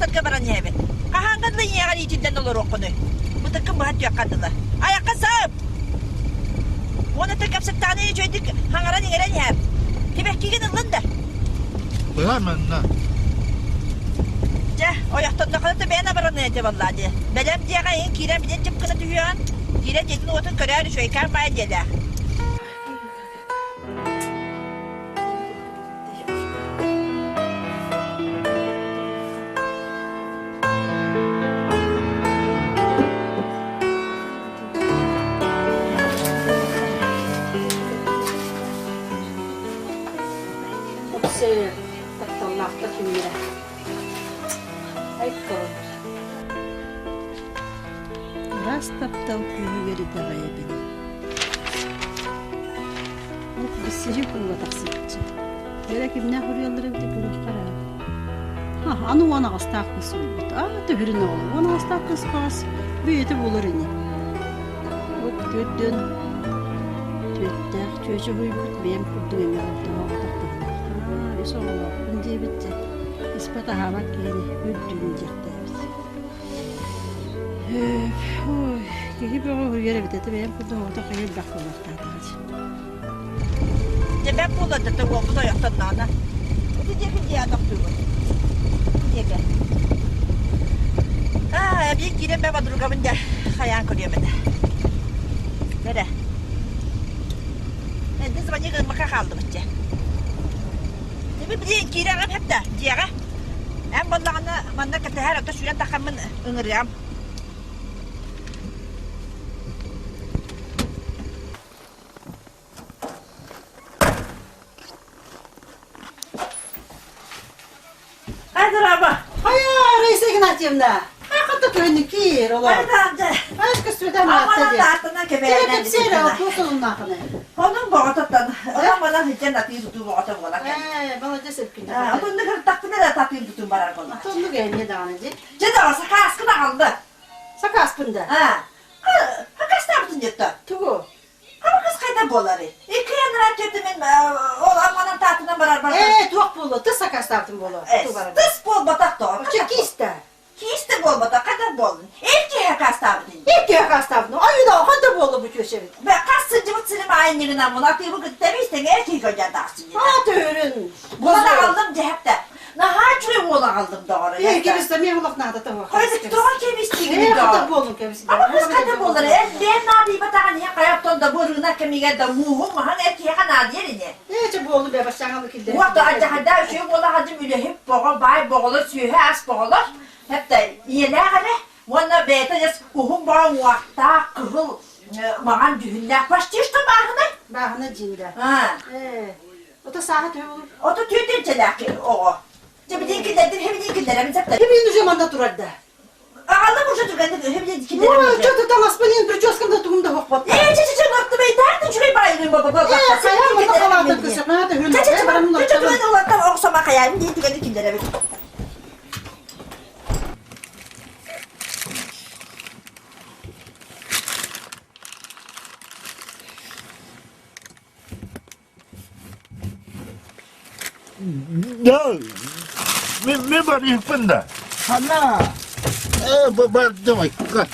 дьахтарга баран иһэбин. Хаһааҥҥа дылы ийэҕэр иитиллэн олоруоххунуй? Бытыккын быһа түөххэ дылы. Айахха сап! Уонна ты кэпсэттэҕинэ үчүгэйдик хаҥаран-иҥэрэн иһэр. Тибэккигин ыллын да? Быһа манна. Дьэ, ойохтонноххуна да бэйэн абараныа этэ буоллаа дии. Бэлэм дьиэҕэ иһин киирэн билэн чып гына түһүөҕүн. Киирэн дьиэтин уотун көрөөр үчүгэйкээн баайа дьиэлээх. Тапталлаахтар күннэрэ. Айкалын. Ыраас таптал күүһүгэр итэҕэйэбин. Ол биссиһи куула тахсыбычча. Эрэ кимнээх уруйаллар эбитэ көрүөххэ эрэ. Ха, аны 18-таах кыыс өлбүт. Аа, төһөрүн оҕолор. 18-таах кыыс баҕас бэйэтэ буолар ини. Ол төрдөн түөртээх чүөчэ уһуйбут бэйэм курдук эмиэ алтаҕа оҕотох быһыылаах. Аа, үс оҕолоохпун диэбит дьэ. Испэт аһаабат киһини үрдүүн диэхтээбит. Ой, киһи бөҕө уһуйар эбит этэ бэйэм курдук оҕото хайа элбэх буолуохтаатаҕа дии. Дьэ бэрт буолла да уолбут ойохтонноҕуна. Ити диэки дьиэ тохтуубут. Диэки. Аа, эбии киирэн бэ подругабын дьэ хайаан көрүөм этэ. Бэрэ. Эрдэ звони гыммакка хааллыбыт дьэ. Тебе билигин киирэҕим хэптэ дьиэҕэ. Эн буоллаҕына манна кэтэһэр ото сүүрэн тахаммын ыҥырыам. Айдыраба! Хайа, Раиса Игнатьевна! Хата көһүнү киир олор. Айшка сүдэ маатта дии. Тааттана кэбээнэн. Кэпсиэрэ, отуу солуннаахыны. Онун боҕототтон, онон манан сылдьан атыы тутуу боҕото буолар. Ээ, молодец эпкин. Отунну кыртахпына да татыыр тутуум барар буолла. Отуннук эмиэ даҕаны дии. Дьэ да, сакааскын аҕалла. Сакааспын да? Аа. Сакаастаабытын диэтэ. Тугу? Кыс хайда буоларый? Икки анараа төрдө мин ол амманан таатынан барар барар. Ээ, туох буолуо? Тыс сакаастаабытым буолуо. Тыс буолбатах тоҕо. Чэ, киистэ. Киистэ буолбатах, хайдах буоллун? Эр киһи сакаастаабытын. Эр киһи сакаастаабытын. Айыына, хайда буолла бу чүөчэбит? Бэ, хас сылдьыбыт сирим аайынньыгынан мун атыыбы кытта тэбис-тэҥ эр киһи көрдөөн тахсын. Аа, төһөрүн. Булан аҕаллым дьэһэптэ. Наһаа үчүгэй уол аҕаллым доҕор. Ээ, кэбис, эмиэ олох наада тоҕо. Хойут тоҕо кэбистиигин Ээ, доҕор. хата буоллун кэбис. Ама кыс хата буолар, эр бэйэм наадыйбатаҕын иһин хайа оттон да бу ырыынак кэмигэр да мууһум маһын эр киһиэхэ наадыйар ини. Ээ, чэ буоллун бэ, баччааҥҥа киллэрэн. Уот алдьахайдаа үчүгэй буола хаджым үлэһит боҕо, баай боҕолор, сүөһү ас боҕолор. Хэптэ ийэлээх эрэ уонна бэйэтэ дьэс уһун боҕо уҥуохтаах, кыһыл маҥан дьүһүннээх почти что бааһынай. Бааһына дьиндэ. Ээ, Ото сааһа төһө болur? Ото түөтүнчэлээх оҕо. Дьэ билигин киллэрдим, билигин киллэрэбин саптар. Билигин уже манна турар да. Аҕалым уже түргэнник билигин киллэрэбин. Ой, что-то там аспанин прическам да тугум да хохпот. Ээ, чэ, чэ, чэ, нортубайдаах да үчүгэй баайыгын бо бо бо. Ээ, хайаан манна халаатан көсө, наада хүн. Чэ, чэ, чэ, чэ, чэ, улаттан охсома хайаан диэн түгэнник киллэрэбин. Да, мен барыйыппын да. Хана. Э, бардым айка.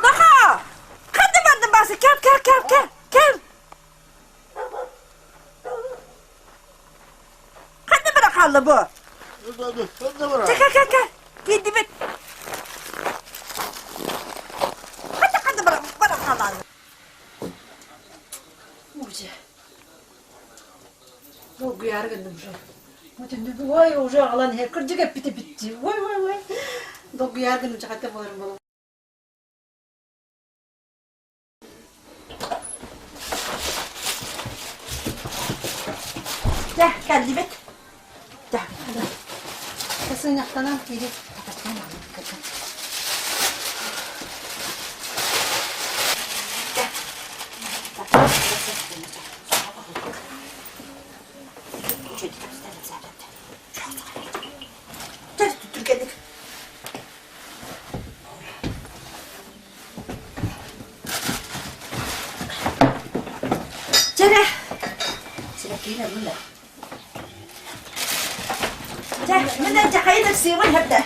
Наха! Ханна бардым басы? Кел, кел, кел, кел, кел. Ханна бара хаалла бу? Ханна бара? Чэ, кел, кел, кел. Киирдибит. Ханна ханна бара бара хаалаан. Уже. Долгуйаары гынным уже. Ой, уже аҕалан иһэр. Кырдьык эппитэ битти. Ой, ой, ой. Долгуйаары гынным чахата буоларым буолуо. Дьэ, кэллибит. Дьэ, Сыҥахтанан киирик. Дьэ, түргэнник. Чэ эрэ. Сибэккиин ыллын да. Чэ, мин дьахайын ыксыыбын хэрдэ.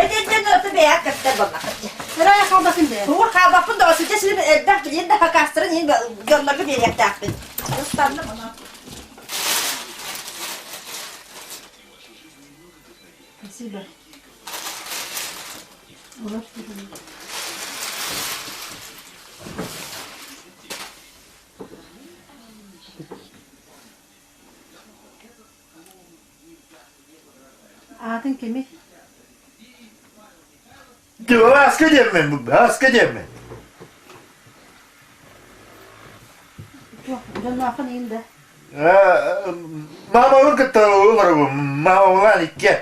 Этиттэн оту бэйэҕэ кэптэр буоллаххыт. Ырая хаалбатын бэйэ. Тугу хаалбаппын да осуча сирим элбэх билин да хакаастарын иһин дьоннорго биэриэхтээхпин. Ыстанным ону. Спасибо. Олор Аатын кимий? Аска диэммин, аска диэммин. Туох, дьоннооххун иин да? Маамабын кытта олоробун, маамабылаан иккиэн.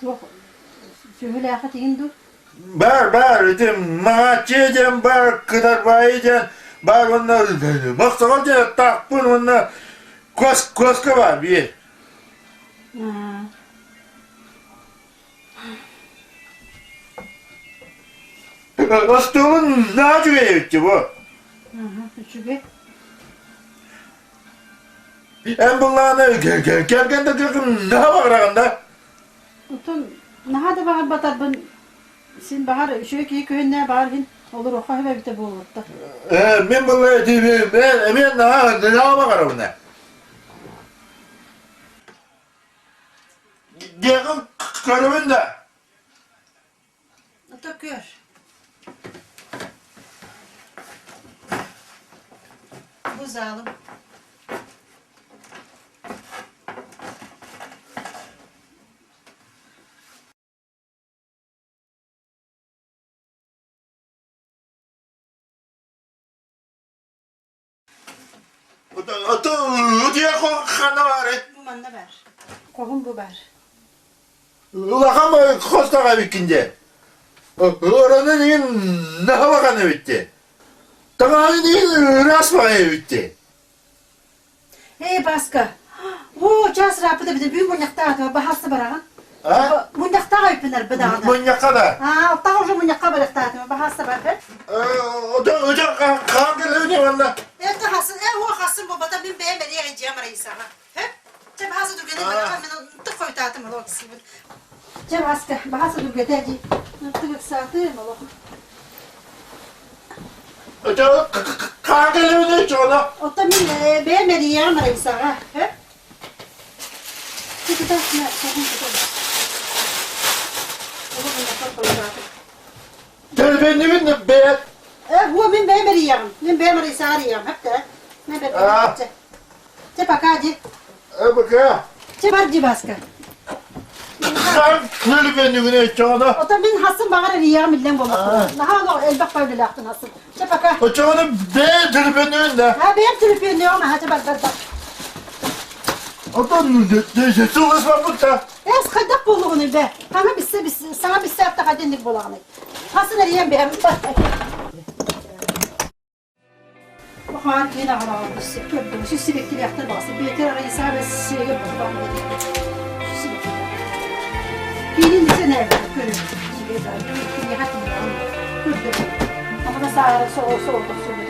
Туох сүөһүлээххит иһин дуу? Бар, бар, ити Маҥааччы диэн бар, Кытарбаайы диэн бар уонна Мохсоҕол диэн аттаахпын уонна куос, куоска бар биир. Остуолун наһаа үчүгэй эбит бу. Үчүгэй. Эн былааны кэргэн да кыргын наһаа баҕараҕын да? Оттон наһаа да баҕарбатарбын син баҕар үчүгэй киһи көһүннэ баҕар иһин олоруохха сөп эбитэ буолуотта. Э, мин была эмиэ наһаа наһаа баҕарабын ээ. Диэҕин көрөбүн да. Ото көр. Бу залым. Хана баар Бу манна баар. Хоһум бу баар. Улахан хостох эбиккин дии. Ыаранын иһин наһалахан эбит дии. Таҥаһын иһин ыраас баҕайы эбит дии. Эй, Баска! Оо, час ырааппыта эбитэ бүгүн мунньахтаах баһаалыста бараҕын. А? Мунньахтаах айпынар быдаҕына. Мунньахха да? Аа, оттаах уже мунньахха барыахтаатым, баһаалыста бар, бэр. Өтө хаан кэлэбин уонна. Это хасын, э, о, хасын буолбата, мин бэйэм эриэ дьиэм Раисаҕа. Э? Чэ, баһаалыста түргэнник бараҕын, мин ынтык хойутаатым, олох ыксыыбын. Чэ, Баска, баһаалыста түргэтээ дии. Ынтык ыксаатым, олох. Өтө хаан кэлэбин чоно. Оттон мин бэйэм эрийэҕим Раисаҕа. Э? Чэ, кытаах, соҕун кытаах. Олох мунньахтан хойутаатым. Төлбөннүбүн бэйэт. Э, во, мин бэйэм эрийэҕим. Мин бэйэм Раисаҕа эрийэҕим. Хэптэ. Мен бэркэ. Чэ. Чэ, пока, ди. Э, пока. Чэ, бар ди, Баска. Хан төлбөннүгүнэ чоно. Оттон мин хасын баҕар эрийэҕим иллэҥ буоллахпына. Наһаа олох элбэх павлилаахтын хасын. Чэ, пока. Очоҕуна бэйэ төлбөннүгүн да. А, бэйэм төлөпүөннүөҕүм, аха, чэ, бар, бар, бар. Оттон сылыс барбыт да. Эс хайдах буолуоҕунуй бэ? Саҥа биссе саҥа биссе аттаха дэнник буолаҕыный? Хасын эрийэн бэйэм Бахаар киин аҕалаҕа биссе көрдүм. Сүс сибэккилээхтэр баҕасы. Бэйэтэ Раиса Россияга баҕар Киинин десен эбит көрүм. Киниэхэ тиийэҕин көрдüm. Амана саара соҕо соҕотох субута.